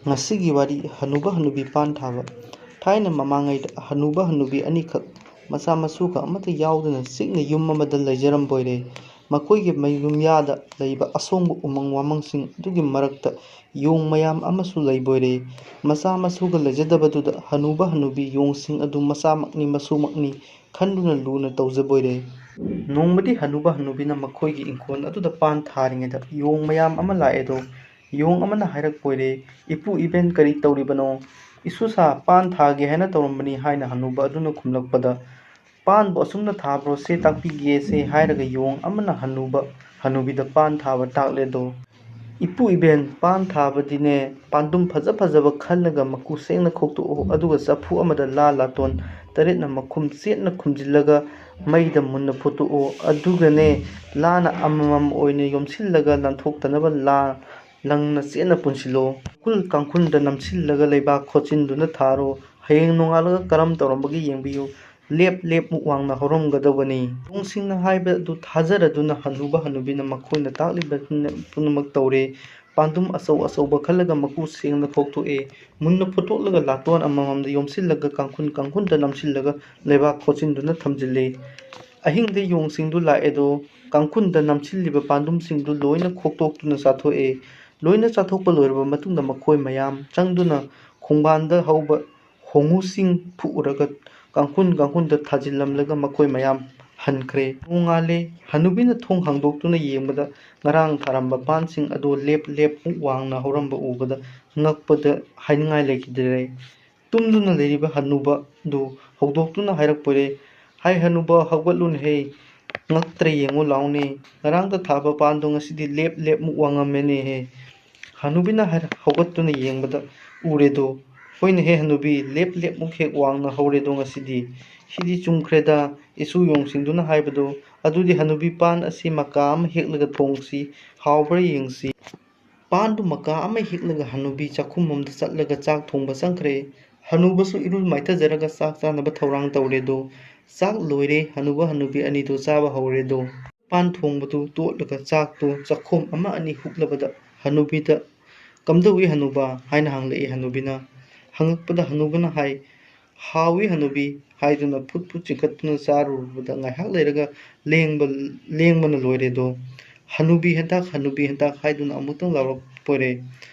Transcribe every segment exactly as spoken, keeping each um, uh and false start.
ꯉꯁꯤꯒꯤ ꯋꯥꯔꯤ, ꯍꯅꯨꯕ ꯍꯅꯨꯕꯤ ꯄꯥꯟ ꯊꯥꯕ꯫ ꯊꯥꯏꯅ ꯃꯃꯥꯡꯉꯩꯗ ꯍꯅꯨꯕ ꯍꯅꯨꯕꯤ ꯑꯅꯤꯈꯛ, ꯃꯆꯥ ꯃꯁꯨꯒ ꯑꯃꯠꯇ ꯌꯥꯎꯗꯅ, ꯆꯤꯛꯅ ꯌꯨꯝ ꯑꯃꯗ ꯂꯩꯖꯔꯝꯕ ꯑꯣꯏꯔꯦ꯫ ꯃꯈꯣꯏꯒꯤ ꯃꯌꯨꯝꯌꯥꯗ ꯂꯩꯕ ꯑꯁꯣꯡꯕ ꯎꯃꯪ ꯋꯥꯃꯪꯁꯤꯡ ꯑꯗꯨꯒꯤ ꯃꯔꯛꯇ ꯌꯣꯡ ꯃꯌꯥꯝ ꯑꯃꯁꯨ ꯂꯩꯕ ꯑꯣꯏꯔꯦ꯫ ꯃꯆꯥ ꯃꯁꯨꯒ ꯂꯩꯖꯗꯕꯗꯨꯗ ꯍꯅꯨꯕ ꯍꯅꯨꯕꯤ ꯌꯣꯡꯁꯤꯡ ꯑꯗꯨ ꯃꯆꯥꯃꯛꯅꯤ ꯃꯁꯨꯃꯛꯅꯤ ꯈꯟꯗꯨꯅ ꯂꯨꯅ ꯇꯧꯖꯕ ꯑꯣꯏꯔꯦ꯫ ꯅꯣꯡꯃꯗꯤ ꯍꯅꯨꯕ ꯍꯅꯨꯕꯤꯅ ꯃꯈꯣꯏꯒꯤ ꯏꯪꯈꯣꯜ ꯑꯗꯨꯗ ꯄꯥꯟ ꯊꯥꯔꯤꯉꯩꯗ ꯌꯣꯡ ꯃꯌꯥꯝ ꯑꯃ ꯂꯥꯛꯑꯦꯗꯣ꯫ ꯌꯣꯡ ꯑꯃꯅ ꯍꯥꯏꯔꯛꯄ ꯑꯣꯏꯔꯦ, "ꯏꯄꯨ ꯏꯕꯦꯟ, ꯀꯔꯤ ꯇꯧꯔꯤꯕꯅꯣ?" "ꯏꯁꯨꯁꯥ, ꯄꯥꯟ ꯊꯥꯒꯦ ꯍꯥꯏꯅ ꯇꯧꯔꯝꯕꯅꯤ," ꯍꯥꯏꯅ ꯍꯅꯨꯕ ꯑꯗꯨꯅ ꯈꯨꯝꯂꯛꯄꯗ, "ꯄꯥꯟꯕꯨ ꯑꯁꯨꯝꯅ ꯊꯥꯕ꯭ꯔꯣ? ꯁꯦ, ꯇꯥꯛꯄꯤꯒꯦꯁꯦ," ꯍꯥꯏꯔꯒ ꯌꯣꯡ ꯑꯃꯅ ꯍꯅꯨꯕ ꯍꯅꯨꯕꯤꯗ ꯄꯥꯟ ꯊꯥꯕ ꯇꯥꯛꯂꯦꯗꯣ꯫ "ꯏꯄꯨ ꯏꯕꯦꯟ, ꯄꯥꯟ ꯊꯥꯕꯗꯤꯅꯦ, ꯄꯥꯟꯗꯨꯝ ꯐꯖ ꯐꯖꯕ ꯈꯜꯂꯒ ꯃꯀꯨ ꯁꯦꯡꯅ ꯈꯣꯛꯇꯣꯛꯑꯣ, ꯑꯗꯨꯒ ꯆꯐꯨ ꯑꯃꯗ ꯂꯥ ꯂꯥꯇꯣꯟ ꯇꯔꯦꯠꯅ ꯃꯈꯨꯝ ꯆꯦꯠꯅ ꯈꯨꯝꯖꯤꯜꯂꯒ ꯃꯩꯗ ꯃꯨꯟꯅ ꯐꯨꯠꯇꯣꯛꯑꯣ, ꯑꯗꯨꯒꯅꯦ, ꯂꯥꯅ ꯑꯃꯃꯝ ꯑꯣꯏꯅ ꯌꯣꯝꯁꯤꯜꯂꯒ ꯂꯥꯟꯊꯣꯛꯇꯅꯕ ꯂꯥ ꯂꯪꯅ ꯆꯦꯠꯅ ꯄꯨꯟꯁꯤꯜꯂꯣ꯫ ꯀꯥꯡꯈꯨꯜ ꯀꯥꯡꯈꯨꯜꯗ ꯅꯝꯁꯤꯜꯂꯒ ꯂꯩꯕꯥꯛ ꯈꯣꯠꯆꯤꯟꯗꯨꯅ ꯊꯥꯔꯣ꯫ ꯍꯌꯦꯡ ꯅꯣꯡꯉꯥꯜꯂꯒ ꯀꯔꯝ ꯇꯧꯔꯝꯕꯒꯦ ꯌꯦꯡꯕꯤꯌꯨ꯫ ꯂꯦꯞ ꯂꯦꯞꯃꯨꯛ ꯋꯥꯡꯅ ꯍꯧꯔꯝꯒꯗꯕꯅꯤ꯫" ꯌꯣꯡꯁꯤꯡꯅ ꯍꯥꯏꯕ ꯑꯗꯨ ꯊꯥꯖꯔꯗꯨꯅ ꯍꯅꯨꯕ ꯍꯅꯨꯕꯤꯅ ꯃꯈꯣꯏꯅ ꯇꯥꯛꯂꯤꯕ ꯄꯨꯝꯅꯃꯛ ꯇꯧꯔꯦ꯫ ꯄꯥꯟꯗꯨꯝ ꯑꯆꯧ ꯑꯆꯧꯕ ꯈꯜꯂꯒ ꯃꯀꯨ ꯁꯦꯡꯅ ꯈꯣꯛꯇꯣꯛꯑꯦ꯫ ꯃꯨꯟꯅ ꯐꯨꯠꯇꯣꯛꯂꯒ ꯂꯥꯇꯣꯟ ꯑꯃꯃꯝꯗ ꯌꯣꯝꯁꯤꯜꯂꯒ ꯀꯥꯡꯈꯨꯜ ꯀꯥꯡꯈꯨꯜꯗ ꯅꯝꯁꯤꯜꯂꯒ ꯂꯩꯕꯥꯛ ꯈꯣꯠꯆꯤꯟꯗꯨꯅ ꯊꯝꯖꯤꯜꯂꯦ꯫ ꯑꯍꯤꯡꯗ ꯌꯣꯡꯁꯤꯡꯗꯨ ꯂꯥꯛꯑꯦꯗꯣ, ꯀꯥꯡꯈꯨꯜꯗ ꯅꯝꯁꯤꯜꯂꯤꯕ ꯄꯥꯟꯗꯨꯝꯁꯤꯡꯗꯨ ꯂꯣꯏꯅ ꯈꯣꯛꯇꯣꯛꯇꯨꯅ ꯆꯥꯊꯣꯛꯑꯦ꯫ ꯂꯣꯏꯅ ꯆꯥꯊꯣꯛꯄ ꯂꯣꯏꯔꯕ ꯃꯇꯨꯡꯗ ꯃꯈꯣꯏ ꯃꯌꯥꯝ ꯆꯪꯗꯨꯅ ꯈꯣꯡꯕꯥꯟꯗ ꯍꯧꯕ ꯍꯣꯡꯉꯨꯁꯤꯡ ꯐꯨꯛꯎꯔꯒ ꯀꯥꯡꯈꯨꯜ ꯀꯥꯡꯈꯨꯜꯗ ꯊꯥꯖꯤꯜꯂꯝꯂꯒ ꯃꯈꯣꯏ ꯃꯌꯥꯝ ꯍꯟꯈ꯭ꯔꯦ꯫ ꯅꯣꯡꯉꯥꯜꯂꯦ꯫ ꯍꯅꯨꯕꯤꯅ ꯊꯣꯡ ꯍꯥꯡꯗꯣꯛꯇꯨꯅ ꯌꯦꯡꯕꯗ ꯉꯔꯥꯡ ꯊꯥꯔꯝꯕ ꯄꯥꯟꯁꯤꯡ ꯑꯗꯨ ꯂꯦꯞ ꯂꯦꯞ ꯃꯨꯛ ꯋꯥꯡꯅ ꯍꯧꯔꯝꯕ ꯎꯕꯗ ꯉꯛꯄꯗ ꯍꯥꯏꯅꯤꯡꯉꯥꯏ ꯂꯩꯈꯤꯗ꯭ꯔꯦ꯫ ꯇꯨꯝꯗꯨꯅ ꯂꯩꯔꯤꯕ ꯍꯅꯨꯕꯗꯨ ꯍꯧꯗꯣꯛꯇꯨꯅ ꯍꯥꯏꯔꯛꯄꯔꯦ, "ꯍꯥꯏ ꯍꯅꯨꯕ, ꯍꯧꯒꯠꯂꯨꯅꯦꯍꯦ, ꯉꯛꯇ꯭ꯔ ꯌꯦꯡꯉꯨ ꯂꯥꯎꯅꯦ, ꯉꯔꯥꯡꯗ ꯊꯥꯕ ꯄꯥꯟꯗꯣ ꯉꯁꯤꯗꯤ ꯂꯦꯞ ꯂꯦꯞ ꯃꯨꯛ ꯋꯥꯡꯉꯝꯃꯦꯅꯦꯍꯦ꯫" ꯍꯅꯨꯕꯤꯅ ꯍꯥꯏꯔ-, ꯍꯧꯒꯠꯇꯨꯅ ꯌꯦꯡꯕꯗ ꯎꯔꯦꯗꯣ꯫ "ꯍꯣꯏꯅꯦꯍꯦ ꯍꯅꯨꯕꯤ, ꯂꯦꯞ ꯂꯦꯞ ꯃꯨꯛ ꯍꯦꯛ ꯋꯥꯡꯅ ꯍꯧꯔꯦꯗꯣ ꯉꯁꯤꯗꯤ꯫ ꯁꯤꯗꯤ ꯆꯨꯝꯈ꯭ꯔꯦꯗ, ꯏꯁꯨ ꯌꯣꯡꯁꯤꯡꯗꯨꯅ ꯍꯥꯏꯕꯗꯣ꯫ ꯑꯗꯨꯗꯤ ꯍꯅꯨꯕꯤ, ꯄꯥꯟ ꯑꯁꯤ ꯃꯀꯥ ꯑꯃ ꯍꯦꯛꯂꯒ ꯊꯣꯡꯁꯤ, ꯍꯥꯎꯕ꯭ꯔꯥ ꯌꯦꯡꯁꯤ꯫" ꯄꯥꯟꯗꯨ ꯃꯀꯥ ꯑꯃ ꯍꯦꯛꯂꯒ ꯍꯅꯨꯕꯤ ꯆꯥꯛꯈꯨꯝ ꯑꯃꯗ ꯆꯠꯂꯒ ꯆꯥꯛ ꯊꯣꯡꯕ ꯆꯪꯈ꯭ꯔꯦ꯫ ꯍꯅꯨꯕꯁꯨ ꯏꯔꯨ ꯃꯥꯏꯊꯖꯔꯒ ꯆꯥꯛ ꯆꯥꯅꯕ ꯊꯧꯔꯥꯡ ꯇꯧꯔꯦꯗꯣ꯫ ꯆꯥꯛ ꯂꯣꯏꯔꯦ, ꯍꯅꯨꯕ ꯍꯅꯨꯕꯤ ꯑꯅꯤꯗꯨ ꯆꯥꯕ ꯍꯧꯔꯦꯗꯣ꯫ ꯄꯥꯟ ꯊꯣꯡꯕꯗꯨ ꯇꯣꯠꯂꯒ ꯆꯥꯛꯇꯨ ꯆꯥꯛꯈꯣꯝ ꯑꯃ ꯑꯅꯤ ꯍꯨꯛꯂꯕꯗ ꯍꯅꯨꯕꯤꯗ "ꯀꯝꯗꯧꯏ ꯍꯅꯨꯕ?" ꯍꯥꯏꯅ ꯍꯪꯂꯛꯏ ꯍꯅꯨꯕꯤꯅ꯫ ꯍꯪꯉꯛꯄꯗ ꯍꯅꯨꯕꯅ ꯍꯥꯏ, "ꯍꯥꯎꯏ ꯍꯅꯨꯕꯤ" ꯍꯥꯏꯗꯨꯅ ꯐꯨꯠ ꯐꯨꯠ ꯆꯤꯡꯈꯠꯇꯨꯅ ꯆꯥꯔꯨꯕꯗ ꯉꯥꯏꯍꯥꯛ ꯂꯩꯔꯒ ꯂꯦꯡꯕ, ꯂꯦꯡꯕꯅ ꯂꯣꯏꯔꯦꯗꯣ꯫ "ꯍꯅꯨꯕꯤ ꯍꯦꯟꯇꯥꯛ, ꯍꯅꯨꯕꯤ ꯍꯦꯟꯇꯥꯛ" ꯍꯥꯏꯗꯨꯅ ꯑꯃꯨꯛꯇꯪ ꯂꯥꯎꯔꯛꯄꯣꯏꯔꯦ꯫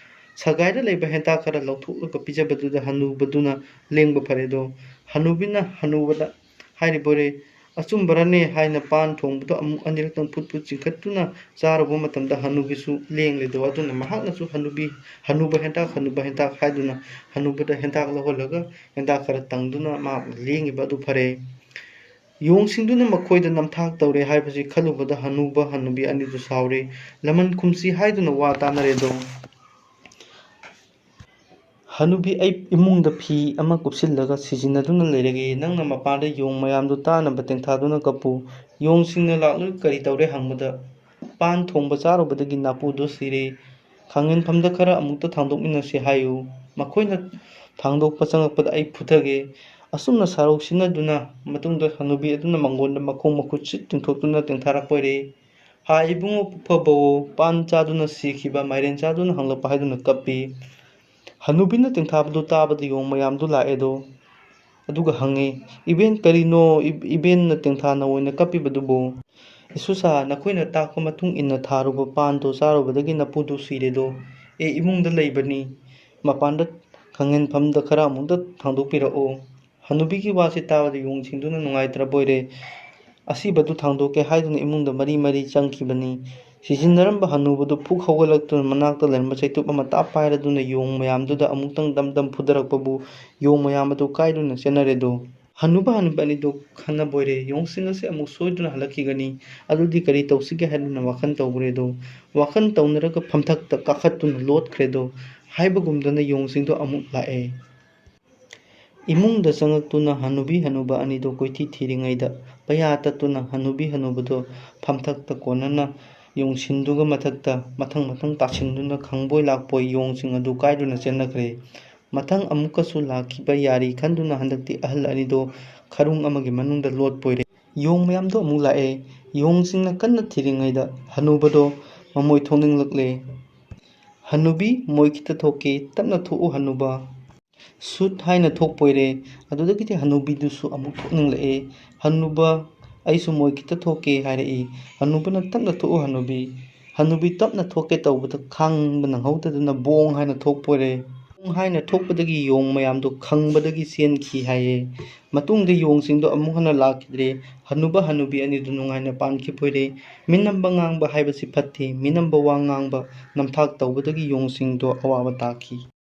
ꯁꯒꯥꯏꯗ ꯂꯩꯕ ꯍꯦꯟꯇꯥꯛ ꯈꯔ ꯂꯧꯊꯣꯛꯂꯒ ꯄꯤꯖꯕꯗꯨꯗ ꯍꯅꯨꯕꯗꯨꯅ ꯂꯦꯡꯕ ꯐꯔꯦꯗꯣ꯫ ꯍꯅꯨꯕꯤꯅ ꯍꯅꯨꯕꯗ ꯍꯥꯏꯔꯤꯕꯣꯏꯔꯦ꯫ "ꯑꯆꯨꯝꯕꯔꯅꯦ?" ꯍꯥꯏꯅ ꯄꯥꯟ ꯊꯣꯡꯕꯗꯣ ꯑꯃꯨꯛ ꯑꯅꯤꯔꯛꯇꯪ ꯐꯨꯠ ꯐꯨꯠ ꯆꯤꯡꯈꯠꯇꯨꯅ ꯆꯥꯔꯨꯕ ꯃꯇꯝꯗ ꯍꯅꯨꯕꯤꯁꯨ ꯂꯦꯡꯂꯦꯗꯣ꯫ ꯑꯗꯨꯅ ꯃꯍꯥꯛꯅꯁꯨ ꯍꯅꯨꯕꯤ, "ꯍꯅꯨꯕ ꯍꯦꯟꯇꯥꯛ, ꯍꯅꯨꯕ ꯍꯦꯟꯇꯥꯛ" ꯍꯥꯏꯗꯨꯅ ꯍꯅꯨꯕꯗ ꯍꯦꯟꯇꯥꯛ ꯂꯧꯍꯜꯂꯒ ꯍꯦꯟꯇꯥꯛ ꯈꯔ ꯇꯪꯗꯨꯅ ꯃꯍꯥꯛꯅ ꯂꯦꯡꯉꯤꯕ ꯑꯗꯨ ꯐꯔꯦ꯫ ꯌꯣꯡꯁꯤꯡꯗꯨꯅ ꯃꯈꯣꯏꯗ ꯅꯝꯊꯥꯛ ꯇꯧꯔꯦ ꯍꯥꯏꯕꯁꯤ ꯈꯜꯂꯨꯕꯗ ꯍꯅꯨꯕ ꯍꯅꯨꯕꯤ ꯑꯅꯤꯗꯨ ꯁꯥꯎꯔꯦ꯫ "ꯂꯃꯟ ꯈꯨꯝꯁꯤ" ꯍꯥꯏꯗꯨꯅ ꯋꯥ ꯇꯥꯅꯔꯦꯗꯣ꯫ "ꯍꯅꯨꯕꯤ, ꯑꯩ ꯏꯃꯨꯡꯗ ꯐꯤ ꯑꯃ ꯀꯨꯞꯁꯤꯜꯂꯒ ꯁꯤꯖꯤꯟꯅꯗꯨꯅ ꯂꯩꯔꯒꯦ꯫ ꯅꯪꯅ ꯃꯄꯥꯟꯗ ꯌꯣꯡ ꯃꯌꯥꯝꯗꯨ ꯇꯥꯅꯕ ꯇꯦꯡꯊꯥꯗꯨꯅ ꯀꯞꯄꯨ꯫ ꯌꯣꯡꯁꯤꯡꯅ ꯂꯥꯛꯂꯒ ꯀꯔꯤ ꯇꯧꯔꯦ ꯍꯪꯕꯗ, ꯄꯥꯟ ꯊꯣꯡꯕ ꯆꯥꯔꯨꯕꯗꯒꯤ ꯅꯥꯄꯨꯗꯨ ꯁꯤꯔꯦ꯫ ꯈꯥꯡꯉꯦꯟꯐꯝꯗ ꯈꯔ ꯑꯃꯨꯛꯇ ꯊꯥꯡꯗꯣꯛꯃꯤꯟꯅꯁꯤ ꯍꯥꯏꯌꯨ꯫ ꯃꯈꯣꯏꯅ ꯊꯥꯡꯗꯣꯛꯄ ꯆꯪꯂꯛꯄꯗ ꯑꯩ ꯐꯨꯊꯒꯦ"꯫ ꯑꯁꯨꯝꯅ ꯁꯥꯔꯧ ꯁꯤꯟꯅꯗꯨꯅ ꯃꯇꯨꯡꯗ ꯍꯅꯨꯕꯤ ꯑꯗꯨꯅ ꯃꯉꯣꯟꯗ ꯃꯈꯣꯡ ꯃꯈꯨꯠ ꯁꯤꯠ ꯇꯤꯡꯊꯣꯛꯇꯨꯅ ꯇꯦꯡꯊꯥꯔꯛꯄ ꯑꯣꯏꯔꯦ꯫ "ꯍꯥ ꯏꯕꯨꯡꯉꯣ ꯄꯨꯛꯐꯕꯋꯣ, ꯄꯥꯟ ꯆꯥꯗꯨꯅ ꯁꯤꯈꯤꯕ, ꯃꯥꯏꯔꯦꯟ ꯆꯥꯗꯨꯅ ꯍꯪꯂꯛꯄ" ꯍꯥꯏꯗꯨꯅ ꯀꯞꯄꯤ꯫ ꯍꯅꯨꯕꯤꯅ ꯇꯦꯡꯊꯥꯕꯗꯨ ꯇꯥꯕꯗ ꯌꯣꯡ ꯃꯌꯥꯝꯗꯨ ꯂꯥꯛꯑꯦꯗꯣ꯫ ꯑꯗꯨꯒ ꯍꯪꯉꯤ, "ꯏꯕꯦꯟ, ꯀꯔꯤꯅꯣ ꯏꯕ-, ꯏꯕꯦꯟꯅ ꯇꯦꯡꯊꯥ ꯅꯑꯣꯏꯅ ꯀꯞꯄꯤꯕꯗꯨꯕꯨ?" "ꯏꯁꯨꯁꯥ, ꯅꯈꯣꯏꯅ ꯇꯥꯛꯄ ꯃꯇꯨꯡ ꯏꯟꯅ ꯊꯥꯔꯨꯕ ꯄꯥꯟꯗꯣ ꯆꯥꯔꯨꯕꯗꯒꯤ ꯅꯄꯨꯗꯨ ꯁꯤꯔꯦꯗꯣ꯫ ꯑꯦ, ꯏꯃꯨꯡꯗ ꯂꯩꯕꯅꯤ꯫ ꯃꯄꯥꯟꯗ ꯈꯥꯡꯉꯦꯟꯐꯝꯗ ꯈꯔ ꯑꯃꯨꯛꯇ ꯊꯥꯡꯗꯣꯛꯄꯤꯔꯛꯑꯣ"꯫ ꯍꯅꯨꯕꯤꯒꯤ ꯋꯥꯁꯤ ꯇꯥꯕꯗ ꯌꯣꯡꯁꯤꯡꯗꯨꯅ ꯅꯨꯡꯉꯥꯏꯇ꯭ꯔꯕꯣꯏꯔꯦ꯫ "ꯑꯁꯤꯕꯗꯨ ꯊꯥꯡꯗꯣꯛꯀꯦ" ꯍꯥꯏꯗꯨꯅ ꯏꯃꯨꯡꯗ ꯃꯔꯤ ꯃꯔꯤ ꯆꯪꯈꯤꯕꯅꯤ꯫ ꯁꯤꯖꯤꯟꯅꯔꯝꯕ ꯍꯅꯨꯕꯗꯨ ꯐꯨꯛ ꯍꯧꯒꯠꯂꯛꯇꯨꯅ ꯃꯅꯥꯛꯇ ꯂꯩꯔꯝꯕ ꯆꯩꯇꯨꯞ ꯑꯃ ꯇꯥꯞ ꯄꯥꯏꯔꯗꯨꯅ ꯌꯣꯡ ꯃꯌꯥꯝꯗꯨꯗ ꯑꯃꯨꯛꯇꯪ ꯗꯝ ꯗꯝ ꯐꯨꯗꯔꯛꯄꯕꯨ ꯌꯣꯡ ꯃꯌꯥꯝ ꯑꯗꯨ ꯀꯥꯏꯗꯨꯅ ꯆꯦꯟꯅꯔꯦꯗꯣ꯫ ꯍꯅꯨꯕ ꯍꯅꯨꯕꯤ ꯑꯅꯤꯗꯨ ꯈꯟꯅꯕꯣꯏꯔꯦ꯫ ꯌꯣꯡꯁꯤꯡ ꯑꯁꯤ ꯑꯃꯨꯛ ꯁꯣꯏꯗꯨꯅ ꯍꯜꯂꯛꯈꯤꯒꯅꯤ꯫ ꯑꯗꯨꯗꯤ ꯀꯔꯤ ꯇꯧꯁꯤꯒꯦ ꯍꯥꯏꯗꯨꯅ ꯋꯥꯈꯜ ꯇꯧꯈ꯭ꯔꯦꯗꯣ꯫ ꯋꯥꯈꯜ ꯇꯧꯅꯔꯒ ꯐꯝꯊꯛꯇ ꯀꯥꯈꯠꯇꯨꯅ ꯂꯣꯠꯈ꯭ꯔꯦꯗꯣ꯫ ꯍꯥꯏꯕꯒꯨꯝꯗꯅ ꯌꯣꯡꯁꯤꯡꯗꯣ ꯑꯃꯨꯛ ꯂꯥꯛꯑꯦ꯫ ꯏꯃꯨꯡꯗ ꯆꯪꯂꯛꯇꯨꯅ ꯍꯅꯨꯕꯤ ꯍꯅꯨꯕ ꯑꯅꯤꯗꯨ ꯀꯣꯏꯊꯤ ꯊꯤꯔꯤꯉꯩꯗ ꯄꯩꯌꯥ ꯇꯠꯇꯨꯅ ꯍꯅꯨꯕꯤ ꯍꯅꯨꯕꯗꯨ ꯐꯝꯊꯛꯇ ꯀꯣꯟꯅꯅ ꯌꯣꯡꯁꯤꯡꯗꯨꯒ ꯃꯊꯛꯇ ꯃꯊꯪ ꯃꯊꯪ ꯇꯥꯁꯤꯟꯗꯨꯅ ꯈꯪꯕꯣꯏ ꯂꯥꯛꯄꯣꯏ ꯌꯣꯡꯁꯤꯡ ꯑꯗꯨ ꯀꯥꯏꯗꯨꯅ ꯆꯦꯟꯅꯈ꯭ꯔꯦ꯫ ꯃꯊꯪ ꯑꯃꯨꯛꯀꯁꯨ ꯂꯥꯛꯈꯤꯕ ꯌꯥꯔꯤ ꯈꯟꯗꯨꯅ ꯍꯟꯗꯛꯇꯤ ꯑꯍꯜ ꯑꯅꯤꯗꯨ ꯈꯔꯨꯡ ꯑꯃꯒꯤ ꯃꯅꯨꯡꯗ ꯂꯣꯠꯄꯣꯏꯔꯦ꯫ ꯌꯣꯡ ꯃꯌꯥꯝꯗꯣ ꯑꯃꯨꯛ ꯂꯥꯛꯑꯦ꯫ ꯌꯣꯡꯁꯤꯡꯅ ꯀꯟꯅ ꯊꯤꯔꯤꯉꯩꯗ ꯍꯅꯨꯕꯗꯣ ꯃꯃꯣꯏ ꯊꯣꯛꯅꯤꯡꯂꯛꯂꯦ꯫ "ꯍꯅꯨꯕꯤ, ꯃꯣꯏ ꯈꯤꯇ ꯊꯣꯛꯀꯦ, ꯇꯞꯅ ꯊꯣꯛꯎ ꯍꯅꯨꯕ"꯫ ꯁꯨꯠ ꯍꯥꯏꯅ ꯊꯣꯛꯄ ꯑꯣꯏꯔꯦ꯫ ꯑꯗꯨꯗꯒꯤꯗꯤ ꯍꯅꯨꯕꯤꯗꯨꯁꯨ ꯑꯃꯨꯛ ꯊꯣꯛꯅꯤꯡꯂꯛꯑꯦ꯫ "ꯍꯅꯨꯕ, ꯑꯩꯁꯨ ꯃꯣꯏ ꯈꯤꯇ ꯊꯣꯛꯀꯦ" ꯍꯥꯏꯔꯛꯏ꯫ ꯍꯅꯨꯕꯅ "ꯇꯞꯅ ꯊꯣꯛꯎ ꯍꯅꯨꯕꯤ"꯫ ꯍꯅꯨꯕꯤ ꯇꯞꯅ ꯊꯣꯛꯀꯦ ꯇꯧꯕꯗ ꯈꯥꯡꯕ ꯅꯪꯍꯧꯗꯗꯨꯅ ꯕꯣꯡ ꯍꯥꯏꯅ ꯊꯣꯛꯄ ꯑꯣꯏꯔꯦ꯫ ꯕꯣꯡ ꯍꯥꯏꯅ ꯊꯣꯛꯄꯗꯒꯤ ꯌꯣꯡ ꯃꯌꯥꯝꯗꯣ ꯈꯪꯕꯗꯒꯤ ꯆꯦꯟꯈꯤ ꯍꯥꯏꯌꯦ꯫ ꯃꯇꯨꯡꯗ ꯌꯣꯡꯁꯤꯡꯗꯣ ꯑꯃꯨꯛ ꯍꯟꯅ ꯂꯥꯛꯈꯤꯗ꯭ꯔꯦ꯫ ꯍꯅꯨꯕ ꯍꯅꯨꯕꯤ ꯑꯅꯤꯗꯨ ꯅꯨꯡꯉꯥꯏꯅ ꯄꯥꯟꯈꯤꯕ ꯑꯣꯏꯔꯦ꯫ ꯃꯤꯅꯝꯕ ꯉꯥꯡꯕ ꯍꯥꯏꯕꯁꯤ ꯐꯠꯇꯦ꯫ ꯃꯤꯅꯝꯕ ꯋꯥ ꯉꯥꯡꯕ, ꯅꯝꯊꯥꯛ ꯇꯧꯕꯗꯒꯤ ꯌꯣꯡꯁꯤꯡꯗꯣ ꯑꯋꯥꯕ ꯇꯥꯈꯤ꯫